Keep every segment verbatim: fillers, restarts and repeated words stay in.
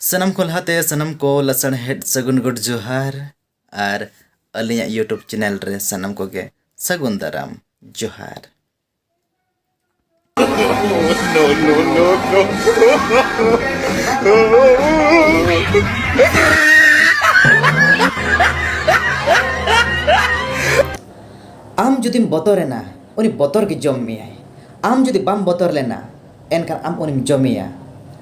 ᱥᱟᱱᱟᱢ ᱠᱚ ᱞᱟᱦᱟᱛᱮ ᱥᱟᱱᱟᱢ ᱠᱚ ᱞᱟᱥᱟᱲᱦᱮᱫ ᱥᱟᱹᱜᱩᱱ ᱜᱚᱰ ᱡᱚᱦᱟᱨ ᱟᱨ ᱟᱹᱞᱤᱧᱟᱜ YouTube channel ᱨᱮ ᱥᱟᱱᱟᱢ ᱠᱚᱜᱮ ᱥᱟᱹᱜᱩᱱ ᱫᱟᱨᱟᱢ ᱡᱚᱦᱟᱨ᱾ ᱟᱢ ᱡᱩᱫᱤᱢ ᱵᱚᱛᱚᱨᱮᱱᱟ, ᱩᱱᱤ ᱵᱚᱛᱚᱨ ᱜᱮ ᱡᱚᱢ ᱢᱮᱭᱟᱭ᱾ ᱟᱢ ᱡᱩᱫᱤ ᱵᱟᱢ ᱵᱚᱛᱚᱨ ᱞᱮᱱᱟ, ᱮᱱᱠᱷᱟᱱ ᱟᱢ ᱩᱱᱤᱢ ᱡᱚᱢᱮᱭᱟ,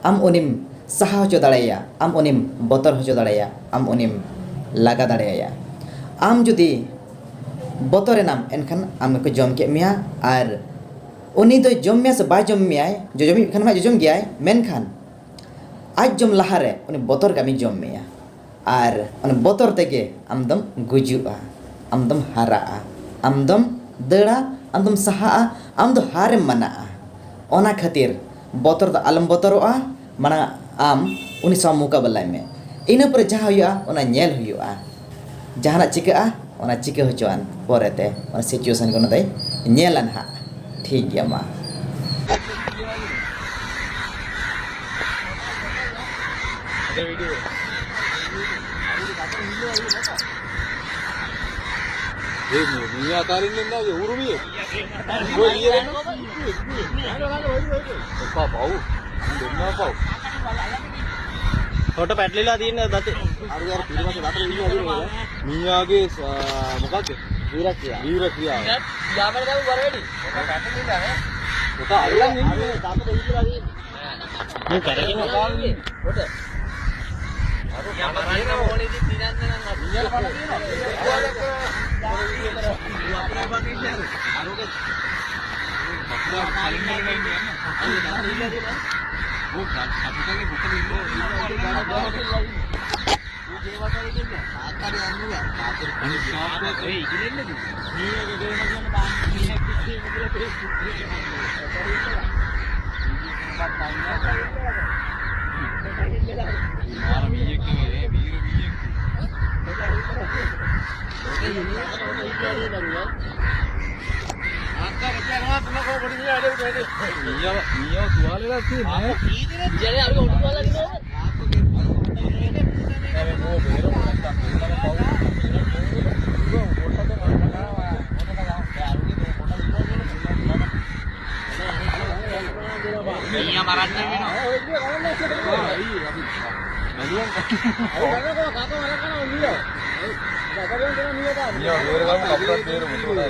ᱟᱢ ᱩᱱᱤᱢ ᱥᱟᱦᱟ ᱦᱚᱪᱚ ᱫᱟᱲᱮᱭᱟᱭᱟ, ᱟᱢ ᱩᱱᱤᱢ ᱵᱚᱛᱚᱨ ᱦᱚᱪᱚ ᱫᱟᱲᱮᱭᱟᱭᱟ, ᱟᱢ ᱩᱱᱤᱢ ᱞᱟᱜᱟ ᱫᱟᱲᱮᱭᱟᱭᱟ᱾ ᱟᱢ ᱡᱩᱫᱤ ᱵᱚᱛᱚᱨᱮᱱᱟᱢ, ᱮᱱᱠᱷᱟᱱ ᱟᱢ ᱜᱮᱠᱚ ᱡᱚᱢ ᱠᱮᱫ ᱢᱮᱭᱟ᱾ ᱟᱨ ᱩᱱᱤ ᱫᱚᱭ ᱡᱚᱢ ᱢᱮᱭᱟ ᱥᱮ ᱵᱟᱭ ᱡᱚᱢ ᱢᱮᱭᱟᱭ, ᱡᱚᱡᱚᱢᱤᱡ ᱠᱷᱟᱱ ᱢᱟ ᱡᱚᱡᱚᱢ ᱜᱮᱭᱟᱭ, ᱢᱮᱱᱠᱷᱟᱱ ᱟᱡ ᱡᱚᱢ ᱞᱟᱦᱟᱨᱮ ᱩᱱᱤ ᱵᱚᱛᱚᱨ ᱜᱮ ᱟᱢᱮ ᱡᱚᱢ ᱢᱮᱭᱟ᱾ ᱟᱨ ᱚᱱᱟ ᱵᱚᱛᱚᱨ ᱛᱮᱜᱮ ᱟᱢ ᱫᱚᱢ ᱜᱩᱡᱩᱜᱼᱟ, ᱟᱢ ᱫᱚᱢ ᱦᱟᱨᱟᱜᱼᱟ, ᱟᱢ ᱫᱚᱢ ᱫᱟᱹᱲᱟ, ᱟᱢ ᱫᱚᱢ ᱥᱟᱦᱟᱜᱼᱟ, ᱟᱢ ᱫᱚ ᱦᱟᱨᱮᱢ ᱢᱟᱱᱟᱜᱼᱟ᱾ ᱚᱱᱟ ᱠᱷᱟᱹᱛᱤᱨ ᱵᱚᱛᱚᱨ ᱫᱚ ᱟᱞᱚᱢ ᱵᱚᱛᱚᱨᱚᱜᱼᱟ, ᱢᱟᱲᱟᱝ ᱟᱢ ᱩᱱᱤ ᱥᱟᱶ ᱢᱩᱠᱟᱵᱮᱞᱟᱭ ᱢᱮ᱾ ᱤᱱᱟᱹ ᱯᱚᱨᱮ ᱡᱟᱦᱟᱸ ᱦᱩᱭᱩᱜᱼᱟ, ᱚᱱᱟ ᱧᱮᱞ ᱦᱩᱭᱩᱜᱼᱟ᱾ ᱡᱟᱦᱟᱱᱟᱜ ᱪᱤᱠᱟᱹᱜᱼᱟ, ᱚᱱᱟ ᱪᱤᱠᱟᱹ ᱦᱚᱪᱚᱣᱟᱱ ᱯᱚᱨᱮᱛᱮ, ᱚᱱᱟ situation ᱜᱮ ᱚᱱᱟ ᱫᱚᱭ ᱧᱮᱞᱟ ᱱᱟᱦᱟᱜ᱾ ᱴᱷᱤᱠ ᱜᱮᱭᱟ, ᱢᱟ᱾ ᱩᱨᱩᱢᱤᱭᱟᱹ᱾ ᱚᱠᱟ ᱵᱟᱹᱵᱩ? ᱟᱢ ᱫᱚ ᱚᱱᱟ ᱵᱟᱹᱵᱩ᱾ ᱯᱷᱳᱴᱳ ᱯᱮᱴᱞᱤ ᱞᱟ ᱫᱤᱱ ᱫᱟᱛᱮ᱾ ᱟᱨ ᱭᱟᱨ ᱯᱤᱨᱢᱟ ᱥᱮ ᱫᱟᱛᱨᱤ ᱤᱧ ᱟᱹᱜᱩ ᱨᱮ᱾ ᱢᱤᱭᱟ ᱜᱮ ᱢᱚᱠᱟ ᱪᱮ? ᱵᱤᱨᱟᱠᱤᱭᱟ᱾ ᱵᱤᱨᱟᱠᱤᱭᱟ᱾ ᱭᱟ ᱢᱮᱨᱮ ᱵᱟᱹᱵᱩ ᱵᱟᱨᱮᱰᱤ᱾ ᱚᱠᱟ ᱟᱞᱟᱝ ᱤᱧ ᱫᱟᱛᱨᱤ ᱤᱧ ᱟᱹᱜᱩ᱾ ᱦᱮᱸ, ᱠᱟᱨᱮ ᱜᱮ ᱵᱟᱹᱵᱩ᱾ ᱯᱷᱳᱴᱳ᱾ ᱤᱧᱟᱹᱜ ᱫᱩᱣᱟᱹᱨ ᱨᱮ ᱵᱟᱹᱱᱩᱜ ᱠᱟᱯᱲᱟ ᱰᱷᱮᱨ ᱵᱟᱹᱱᱩᱜ ᱠᱟᱫᱟ᱾